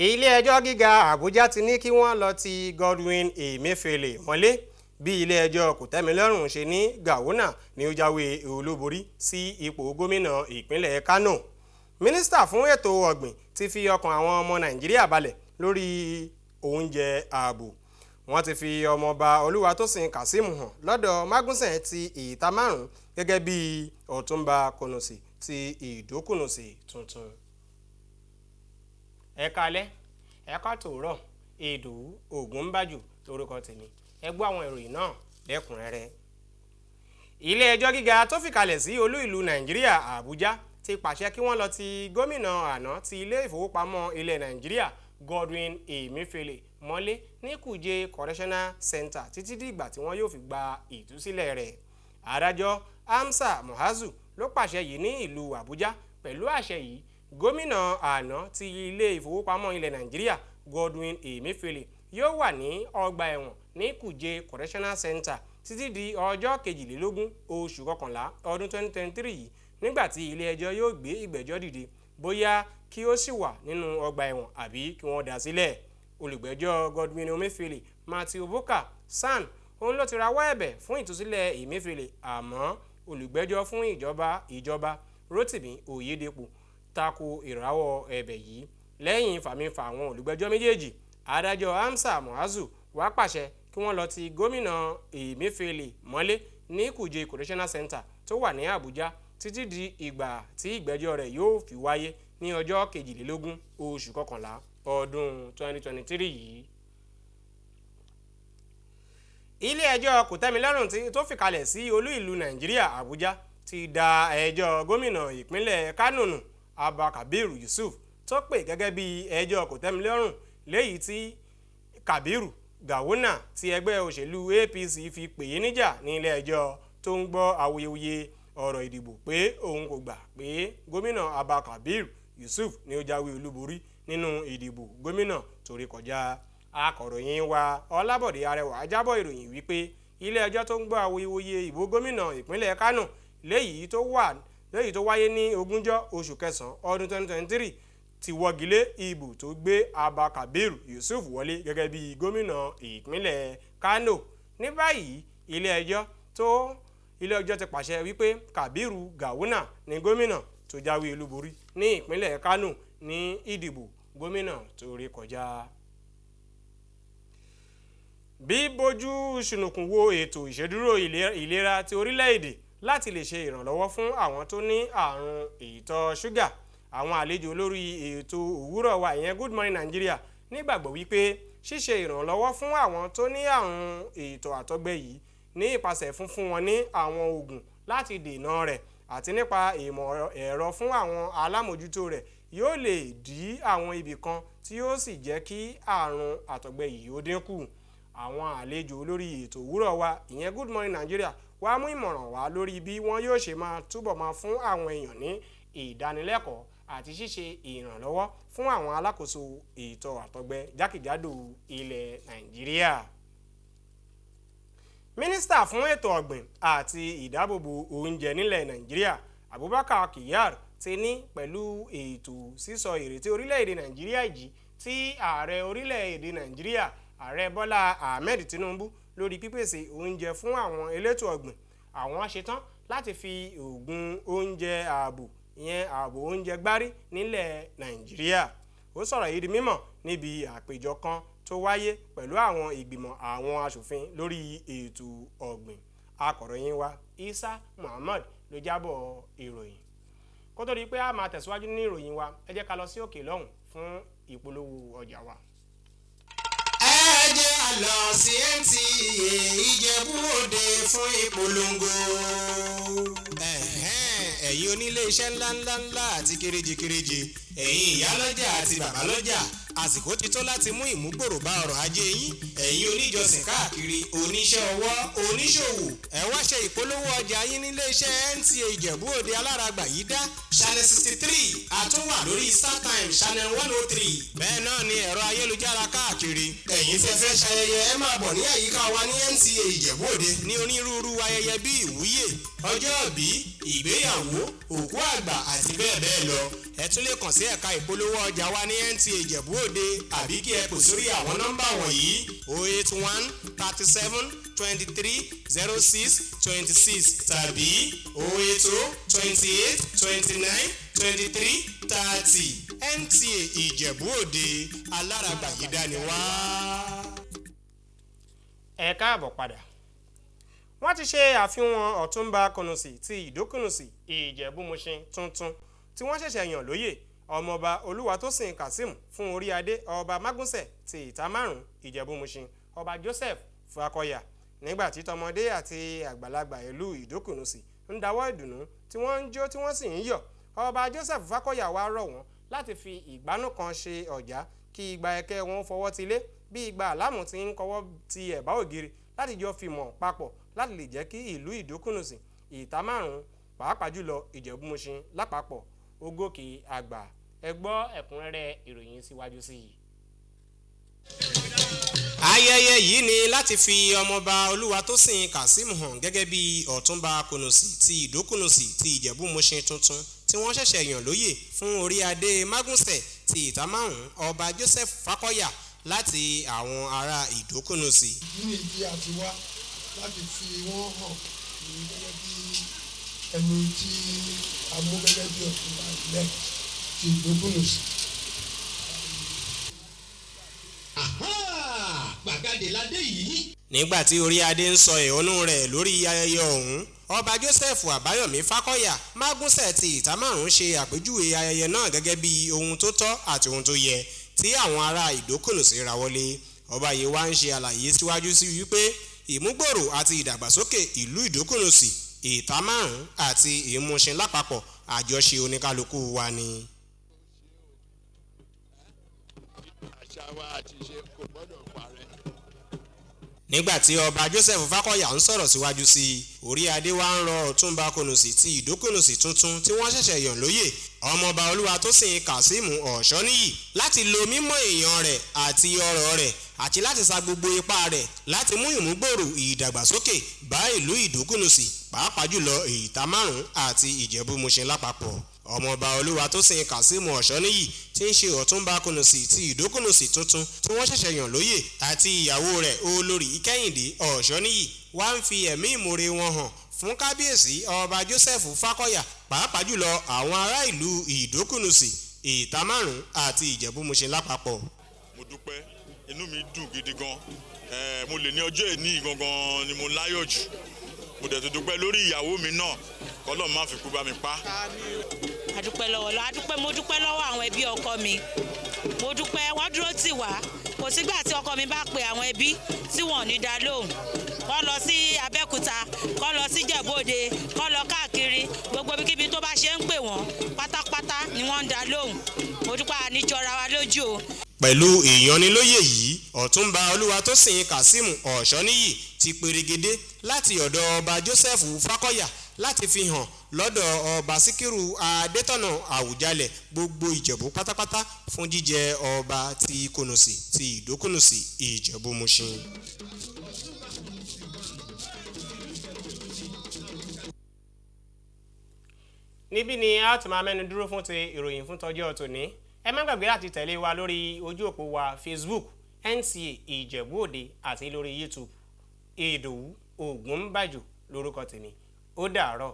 Ilé-ẹjọ́ gíga Àbújá ti ní kí wọ́n lọ ti Godwin Emefiele mọ́lé bí ilé-ẹjọ́ kòtẹ́milọ́rùn ṣe ní Gawuna ni ó jáwé olúborí sí ipò gómìnà ìpínlẹ̀ Kánò. Mínísítà fún ètò ọ̀gbìn ti fi ọkàn àwọn ọmọ Nàìjíríà balẹ̀ lórí oúnjẹ ààbò. Wọ́n ti fi ọmọọba Olúwatósìn Kazeem hàn lọ́dọ̀ Mágúnsẹ̀ ti ìta márùn-ún gẹ́gẹ́ bí Ọ̀túnba Kùnùsì ti Ìdókùnùsì tuntun. Ẹ kalẹ́, ẹ ká tòórọ̀, Ìdòwú Ògúnbàjò lórúkọ tèmi. Ẹ gbọ́ àwọn ìròyìn náà lẹ́kùnrẹ́rẹ́. Ilé ẹjọ́ gíga tó fìkàlẹ̀ sí olú ìlú Nàìjíríà Àbújá ti pàṣẹ kí wọ́n lọ ti gómìnà àná ti ilé ìfowópamọ́ ilẹ̀ Nàìjíríà Godwin Emefiele mọ́lé ní Kuje Correctional Center títí dìgbà tí wọ́n yóò fi gba ìtúsílẹ̀ rẹ̀. Adájọ́ Hamsa Muazu ló pàṣẹ yìí ní ìlú Àbújá. Pẹ̀lú àṣẹ yìí, gómìnà àná ti ilé ìfowópamọ́ ilẹ̀ Nàìjíríà Godwin Emefiele yóò wà ní ọgbà ẹ̀wọ̀n ní Kuje Correctional Center títí di ọjọ́ 22 oṣù kọkànlá ọdún 2023 yìí, nígbà tí ilé ẹjọ́ yóò gbé ìgbẹ́jọ́ dìde bóyá kí ó sì wà nínú ọgbà ẹ̀wọ̀n àbí kí wọ́n dá sílẹ̀. Olùgbẹ́jọ́ Godwin Emefiele, Matthew Booker SAN, òun ló ti rawọ́ ẹ̀bẹ̀ fún ìtúsílẹ̀ Emefiele, àmọ́ olùgbẹ́jọ́ fún ìjọba Rotimi Oyedepo tako ìrawọ́ ẹ̀bẹ̀ yìí. Lẹ́yìn fàmífà àwọn olùgbẹ́jọ́ méjèèjì, adájọ́ Hamsa Muazu wá pàṣẹ kí wọ́n lọ ti gómìnà Emefiele mọ́lé ní Kuje Correctional Center tó wà ní Àbújá títí di ìgbà tí ìgbẹ́jọ́ rẹ̀ yóò fi wáyé ní ọjọ́ 22 oṣù kọkànlá ọdún 2023 yìí. Ilé ẹjọ́ kòtẹ́milọ́rùn tó fìkàlẹ̀ sí olú ìlú Nàìjíríà Àbújá ti da ẹjọ́ gómìnà ìpínlẹ̀ Kánò nù Abba Kabiru Yusuf tó pè gẹ́gẹ́ bí ẹjọ́ kòtẹ́milọ́rùn léyìí tí Kabiru Gawuna ti ẹgbẹ́ òṣèlú APC fi pè é níjà ní ilé ẹjọ́ tó ń gbọ́ awuyewuye ọ̀rọ̀ ìdìbò pé òun kò gbà pé gómìnà Abba Kabiru Yusuf ni ó jáwé olúborí nínú ìdìbò gómìnà tó rí kọjá. Akọ̀ròyìn wa Ọlábọ̀dé Arẹwà jábọ̀ ìròyìn wípé ilé ẹjọ́ tó ń gbọ́ awuyewuye ìbò gómìnà ìpínlẹ̀ Kánò léyìí tó wáyé ní ogúnjọ́ oṣù kẹsàn-án ọdún 2023 ti wọ́gilé ìbò tó gbé Abba Kabiru Yusuf wọlé gẹ́gẹ́ bí gómìnà ìpínlẹ̀ Kánò. Ní báyìí, ilé ẹjọ́ ti pàṣẹ wípé Kabiru Gawuna ní gómìnà tó jáwé olúborí ní ìpínlẹ̀ Kánò ní ìdìbò gómìnà tó rí kọjá. Bí bójú ṣùnùkùn wo ètò ìṣèdúró ìlera ti orílẹ̀-èdè láti lè ṣe ìrànlọ́wọ́ fún àwọn tó ní àrùn ìtọ̀ ṣúgà. Àwọn àlejò lórí ètò òwúrọ̀ wa, ìyẹn Good Morning Nigeria, nígbàgbọ́ wípé ṣíṣe ìrànlọ́wọ́ fún àwọn tó ní àrùn ìtọ̀ àtọ̀gbẹ yìí ní ìpasẹ̀ fúnfún wọn ní àwọn oògùn láti dènà rẹ̀ àti nípa ìmọ̀ ẹ̀rọ fún àwọn alámòjútó rẹ̀ yóò lè dí àwọn ibì kan tí yóò sì jẹ́ kí àrùn àtọ̀gbẹ yìí ó dínkù. Àwọn àlejò lórí ètò òwúrọ̀ wa, ìyẹn Good Morning Nigeria, wá mú ìmọ̀ràn wá lórí bí wọ́n yóò ṣe máa túbọ̀ máa fún àwọn èèyàn ní ìdánilẹ́kọ̀ọ́ àti ṣíṣe ìrànlọ́wọ́ fún àwọn alákòóso ètò àtọ̀gbẹ jákèjádò ilẹ̀ Nàìjíríà. Mínísítà fún ètò ọ̀gbìn àti ìdáàbòbò oúnjẹ nílẹ̀ Nàìjíríà Abubakar Kyari ti ní pẹ̀lú ètò sísọ ìrètí orílẹ̀-èdè Nàìjíríà yìí tí ààrẹ orílẹ̀-èdè Nàìjíríà, ààrẹ Bọ́lá Ahmed Tinubu, lórí pípèsè oúnjẹ fún àwọn elétò ọ̀gbìn, àwọn ṣetán láti fi oògùn oúnjẹ ààbò, ìyẹn ààbò oúnjẹ gbárí nílẹ̀ Nàìjíríà. Ó sọ̀rọ̀ yìí di mímọ̀ níbi àpèjọ kan tó wáyé pẹ̀lú àwọn ìgbìmọ̀ àwọn aṣòfin lórí ètò ọ̀gbìn. Akọ̀ròyìn wa Isa Muhammad ló jábọ̀ ìròyìn. Kó tó di pé a máa tẹ̀síwájú ní ìròyìn wa, ẹ jẹ́ ká lọ sí òkè lọ́hùn fún ìpolówó ọjà wa. Ẹ jẹ́ a lọ sí NTA Ìjẹ̀bú Òde fún ìpolongo. Ẹ̀yin onílé iṣẹ́ ńláńlá ńlá àti kéréje kéréje, ẹ̀yin ìyálọ́jà àti bàbálọ́jà, àsìkò ti tó láti mú ìmúgbòrò bá ọrọ̀ ajé yín. Ẹ̀yin oníjọsìn káàkiri, oníṣẹ́ ọwọ́, oníṣòwò, ẹ wá ṣe ìpolówó ọjà yín nílé iṣẹ́ NTA Ìjẹ̀bú Òde alárágbà yìí dá channel 63, àtúnwà lórí StarTime channel 103. Bẹ́ẹ̀ náà ni ẹ̀rọ ayélujára káàkiri. Ẹ̀yin tí ẹ fẹ́ ṣayẹyẹ, ẹ máa bọ̀ ní àyíká wa ní NTA Ìjẹ̀bú Òde ní onírúurú ayẹyẹ bíi ìwúyè, ọjọ́ ìbí. Ìgbéyàwó, òkú àgbà àti bẹ́ẹ̀ bẹ́ẹ̀ lọ. Ẹ tún lè kàn sí ẹ̀ka ìpolówó ọjà wa ní NTA Ìjẹ̀bú Òde àbí kí ẹ pè sórí àwọn nọ́mbà wọ̀nyí: 081 37 23 06 26 tàbí 080 28 29 23 30. NTA Ìjẹ̀bú Òde, alárágbà yìí dání wá. Ẹ káàbọ̀ padà. Wọ́n ti ṣe àfihàn Ọ̀túnba Kùnùsì ti Ìdókùnùsì Ìjẹ̀bú-Mùṣin tuntun tí wọ́n ṣẹ̀ṣẹ̀ yàn lóyè, Ọmọọba Olúwatósìn Kazeem, fún orí adé Ọba Mágúnsẹ̀ ti Ìta Márùn Ìjẹ̀bú-Mùṣin, Ọba Joseph Fakọyà, nígbà tí tọmọdé àti àgbàlagbà ìlú Ìdókùnùsì ń dáwọ́ ìdùnnú, tí wọ́n ń jó, tí wọ́n sì ń yọ̀. Ọba Joseph Fakọyà wá rọ̀ wọ́n láti fi ìgbánú kan ṣe ọ̀já, kí igba ẹ̀kẹ́ wọn fọwọ́ ti lé bí igba àlámù ti ń kọwọ́ ti ẹ̀bá ògiri, láti jọ fìmọ̀ papọ̀ láti lè jẹ́ kí ìlú Ìdókùnùsì, Ìta Márùn, pàápàá jùlọ Ìjẹ̀bú-Mùṣin lápapọ̀, ó gòkè àgbà. Ẹ gbọ́ ẹ̀kúnrẹ́rẹ́ ìròyìn síwájú sí i. Ayẹyẹ yìí ni láti fi Ọmọọba Olúwatósìn Kazeem hàn gẹ́gẹ́ bí Ọ̀túnba Kùnùsì ti Ìdókùnùsì ti Ìjẹ̀bú-Mùṣin tuntun tí wọ́n ṣẹ̀ṣẹ̀ yàn lóyè fún orí adé Mágúnsẹ̀ ti Ìta Márùn, Ọba Joseph Fakọyà, láti àwọn ará Ìdókùnùsì. Ìdí nìyí tí a ti wá láti fi wọ́n hàn ní gẹ́gẹ́ bí ẹni tí a mú gẹ́gẹ́ bí Ọ̀túnba ilẹ̀ ti Ìdókùnùsì. Gbàgede ládé yìí. Nígbà tí orí adé ń sọ ẹ̀hónú rẹ̀ lórí ayẹyẹ ọ̀hún, Ọba Joseph Àbáyọ̀mí Fákọ̀yà, Mágúnsẹ̀ ti Ìta Márùn, ṣe àpèjúwe ayẹyẹ náà gẹ́gẹ́ bí ohun tó tọ́ àti ohun tó yẹ tí àwọn ará Ìdókùnùsì rawọ́lé. Ọba yìí wá ń ṣe àlàyé síwájú sí wípé ìmúgbòrò àti ìdàgbàsókè ìlú Ìdókùnùsì, Ìta Márùn àti Ìmúṣin lápapọ̀, àjọṣe oníkálukú wa ni. Àṣà wa àti ìṣe kò gbọ́dọ̀ parẹ́. Nígbà tí Ọba Joseph Fákọ̀yà ń sọ̀rọ̀ síwájú sí i, orí adé wa ń rọ Ọ̀túnba Kùnùsì ti Ìdókùnùsì tuntun tí wọ́n ṣẹ̀ṣẹ̀ yàn lóyè, Ọmọọba Olúwatósìn Kazeem Ọ̀ṣọ́níyì, láti lo mímọ̀ èèyàn rẹ̀ àti ọrọ̀ rẹ̀ àti láti sa gbogbo ipá rẹ̀ láti mú ìmúgbòrò ìdàgbàsókè bá ìlú Ìdókùnùsì, pàápàá jùlọ Ìta Márùn àti Ìjẹ̀bú-Mùṣin lápapọ̀. Ọmọọba Olúwatósìn Kazeem Ọ̀ṣọ́níyì tí ń ṣe Ọ̀túnba Kùnùsì ti Ìdókùnùsì tuntun tí wọ́n ṣẹ̀ṣẹ̀ yàn lóyè àti ìyàwó rẹ̀, Olórí Kẹ́hìndé Ọ̀ṣọ́níyì, wá ń fi ẹ̀mí ìmoore wọn hàn fún Kábíyèsí Ọba Joseph Fákọ̀yà, pàápàá jùlọ àwọn ará ìlú Ìdókùnùsì, Ìta Márùn àti Ìjẹ̀bú-Mùṣin lápapọ̀. Mo dúpẹ́, inú mi dùn gidi gan. Mo lè ní ọjọ́ èní gangan ni mo láyọ̀ jù. Mo dẹ̀ tún dúpẹ́ lórí ìyàwó mi náà, kọ́lọ́run má fi kú bá mi pa. Adúpẹ́ lọ́wọ́ lọ, adúpẹ́. Mo dúpẹ́ lọ́wọ́ àwọn ẹbí ọkọ mi. Mo dúpẹ́, wọ́n dúró tì wá. Kò sígbà tí ọkọ mi bá pe àwọn ẹbí tí wọ́n ò ní dá lóhùn. Kọ́ lọ sí Abẹ́òkúta, kọ́ lọ sí Ìjẹ̀bú-Òde, kọ́ lọ káàkiri, gbogbo ibikíbi tó bá ṣe ń pè wọ́n pátápátá ni wọ́n ń dá lóhùn. Mo dúpẹ́, àníjọra wa lójú o. Pẹ̀lú ìyanilóyè yìí, Ọ̀túnba Olúwatósìn Kazeem Ọ̀ṣọ́níyì ti perégedé láti ọ̀dọ̀ Ọba Joseph Fákọ̀yà láti fi hàn lọ́dọ̀ Ọba Síkírù Adétọ̀nà, Àwùjalẹ̀ gbogbo Ìjẹ̀bú pátápátá, fún jíjẹ ọba ti Kùnùsì ti Ìdókùnùsì Ìjẹ̀bú-Mùṣin. Níbí ni a ti máa mẹ́nu dúró fún ti ìròyìn fún tọjọ́ tòní. Ẹ má gbàgbé láti tẹ̀lé wa lórí ojú òpó wa Facebook, NTA Ìjẹ̀bú Òde, àti lórí YouTube. Ìdòwú Ògúnbàjò lórúkọ tèmi. Ó dàárọ̀.